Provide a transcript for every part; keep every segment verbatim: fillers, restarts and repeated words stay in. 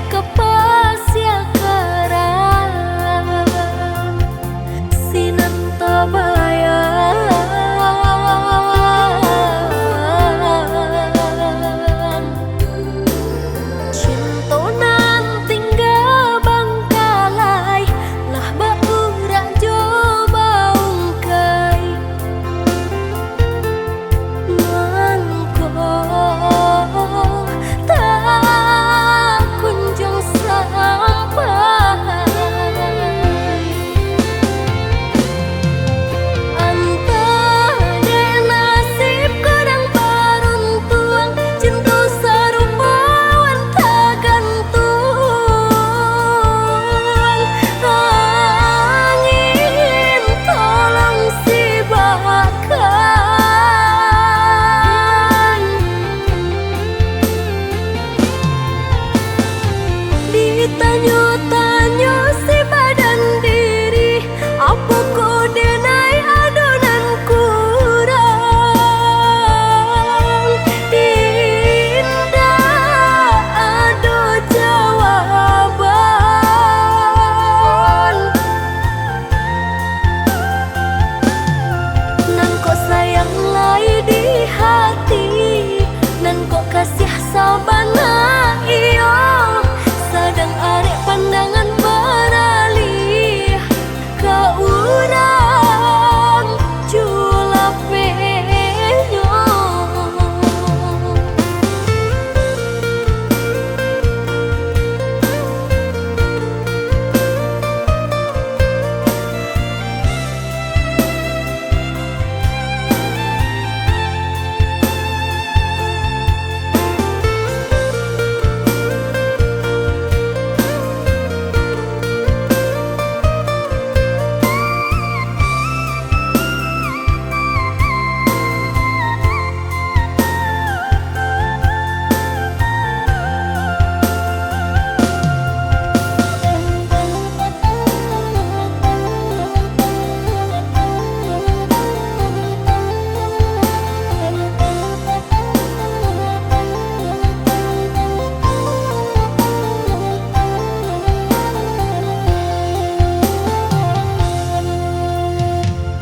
ka pasiakaran, sinan tabayang. Cinto nan tingga bangkalai, lah baurak jo baungkai. Mangko tak kunjuang sampai. Antah dek nasib kurang baruntuang, cinto sarupo wan tagantuang. Angin tolong sibakan. Ditanyo-tanyo si badan diri, apo ko denai ado nan kurang? Indak ado jawaban. Nan kok sayang lai di hati, nan kok kasiah sabana iyo, sadang arek pandangan baralih ka urang culapeknyo.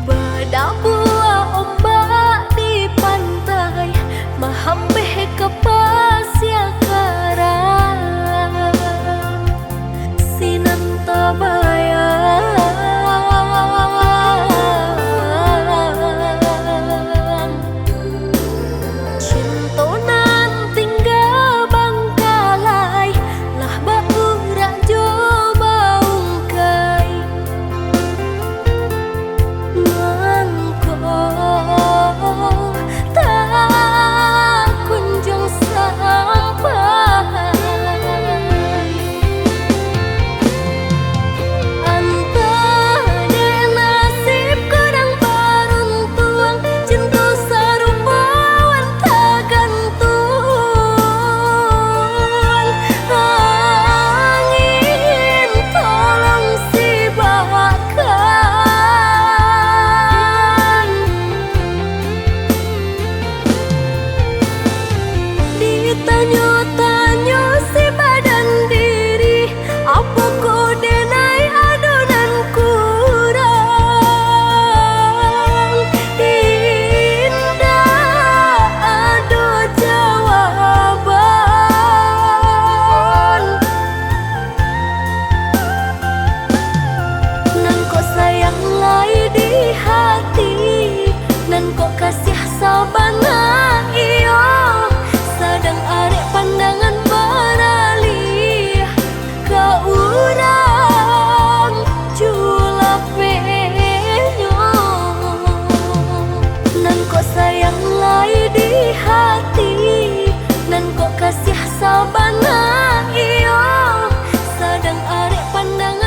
Badabuah ombak di pantai, mahambeh ka pasiakaran, sinan tabayang. Cinto nan tingga bangkalai, lah baurak jo baungkai. Mangko tak kunjuang sampai. Antah dek nasib kurang baruntuang, cinto sarupo wan tagantuang. Angin tolong sibakan. Ditanyo-tanyo si badan diri, apo ko denai ado nan kurang? Indak ado jawaban. Nan kok sayang lai di hati, nan kok kasiah sabana iyo, sadang arek pandangan baralih ka urang culapeknyo. Nan kok sayang lai di hati, nan kok kasiah sabana iyo, sadang arek pandangan